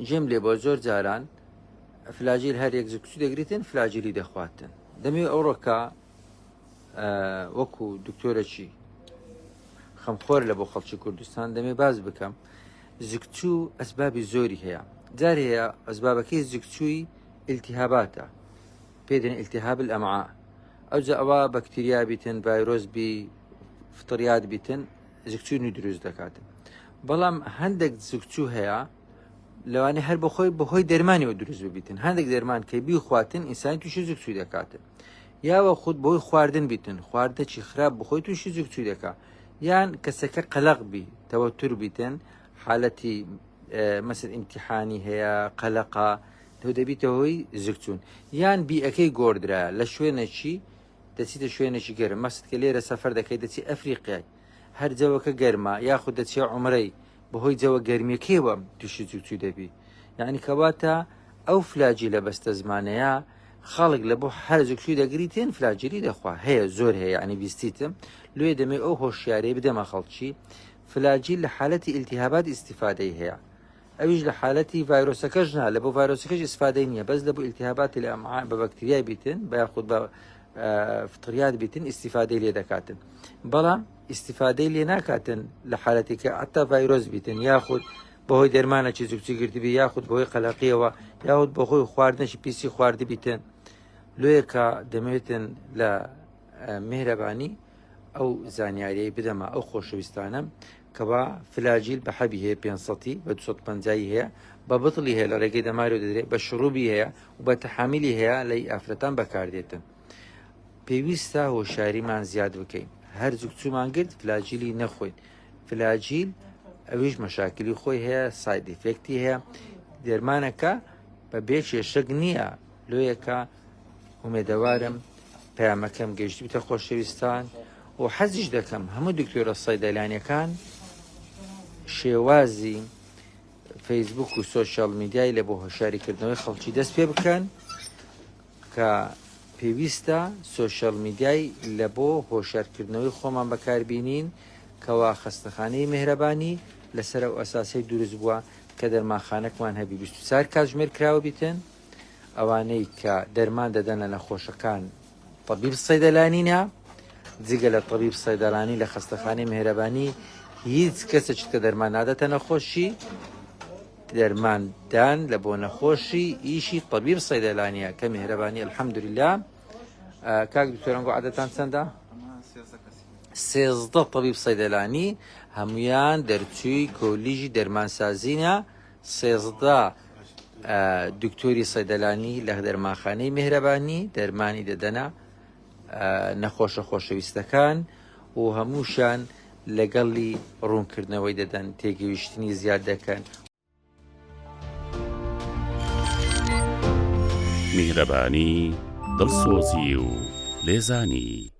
جێم لێ بۆ زۆر جاران فلاجیل هەر یەک زکچوو دەگریتن فلاجیلی دەخواتن دەمەوێت ئەوڕۆکە وەکو دکتۆرەکی خەمخۆر لە بۆ خەڵکی کوردستان دەمێ باز بکەم زکچوو ئەسبابی زۆری هەیە جار هەیە ئەسبابەکەی زکچووی التهاباتە پێ دەن التهاب الامعاء ئەوجا ئەوە بەکتریا بیتن ڤایرۆس بی فطریات بیتن زکچوونی دروست دەکاتن بەڵام هەندێک زکچوو هەیە لەوانەیە هەر بەخۆی بەهۆی دەرمانیەوە دروست ببیتن هەندێک دەرمان کە بیخواتن ئینسانی تووشی زگچووی دەکاتن یاوە خود بۆی خواردن بیتن خواردنەکی خراپ بخۆی تووشی زگچووی دەکا یان کەسەکە قەلەق بی تەوەتر بیتن حالەتی مەسل ئیمتحانی هەیە قەلەقا تۆ دەبیتە هۆی زگچوون یان بیەکەی گۆردرا لە شوێنێکی دەچیتە شوێنێکی گەرم مەست کە لێرە سەفەر دەکەی دەچی ئەفریقیای هەر جەوەکە گەرمە یاخود دەچێ عمرەی بەهۆی جەوە گەرمیەکەیەوە تووشی زگچوو دەبی یعنی کەواتە ئەو فلاجی لە بەستە زمانەیە خەڵک لە بۆ هەر زگچووی دەگری تێن فلاجیلی دەخوا هەیە زۆر هەیە یعنی بیستیتم لێ دەمێ ئەو هۆشیاری بدەمە خەڵکی فلاجیل لە حالەتی ئیلتیهابات ئیستیفادەی هەیە ئەویش لە حالەتی ڤایرۆسەکەش نا لە بۆ ڤایرۆسەکەش ئیسفادەی نییە بەس لە بۆ ئیلتیهاباتی لە ئەمعا بە بەکتریای بیتن بە یاخود بە فطریات بیتن ئیسیفادەی لێ دەکاتن بەڵام ئیسیفادەی لێ ناکاتن لە حالەتێکە ئەتا ڤایرۆس بیتن یاخود بەهۆی دەرمانەکی زوکچی گرتبی یاخود بەهۆی قەلەقیەوە یاخود بەخۆی خواردنەکی پیسی خواردبیتن لۆیەکە دەمەوێتن لە میهرەبانی ئەو زانیاریەی بدەمە ئەو خۆشەویستانەم کەوا فلاجیل بە حەبی هەیە 500 بە 250 هەیە بە بتڵی هەیە لە ڕێگەی دەمارەوە دەدرێت بە شڕوبی هەیە و بە تەحامیلی هەیە لە ئافرەتان بەکاردێتن پێویستە هۆشیاریمان زیاد بکەین هەر زووچومان گرت فلاجیلی نەخۆین فلاجیل ئەویش مەشاکلی خۆی هەیە side effect ی هەیە دەرمانەکە بە بێ کێشەک نییە لۆیەکە ئومێدەوارم پەیامەکەم گەیشتبیتە خۆشەویستان و حەزیش دەکەم هەموو دکتۆرە سەیدەلانیەکان شێوازی فەیسبوک و social media ی لە بۆ هۆشیاریکردنەوەی خەڵکی دەست پێ بکەن کە پێویستە social media ی لە بۆ هۆشیارکردنەوەی خۆمان بەکاربینین کەوا خەستەخانەی مهرەبانی لەسەر ئەو ئەساسەی دروست بووە کە دەرمانخانەکمان هەبی 24 کاتژمێر کراوە بیتن ئەوانەی کە دەرمان دەدەن لە نەخۆشەکان طبیب صیدەلانینە جگە لە طبیب صیدەلانی لە خەستەخانەی مهرەبانی هیچ کەسێک کە دەرمان نادەتە نەخۆشی دەرماندان لە بۆ نەخۆشی ئیشی طبیب صیدەلانیە کە مهرەبانی الحمدلله کاک دکتۆرەنگۆ عادەتان چەندە؟ 13 طبیب صیدەلانی هەمویان دەرچووی کۆلیژی دەرمانسازینە 13 دکتۆری سەیدەلانی لە دەرمانخانەی میهرەبانی دەرمانی دەدەنە نەخۆشە خۆشەویستەکان و هەمووشیان لەگەڵی ڕوونکردنەوەی دەدەن تێگەیشتنی زیاد دەکەن. میهرەبانی، دڵسۆزی و لێزانی.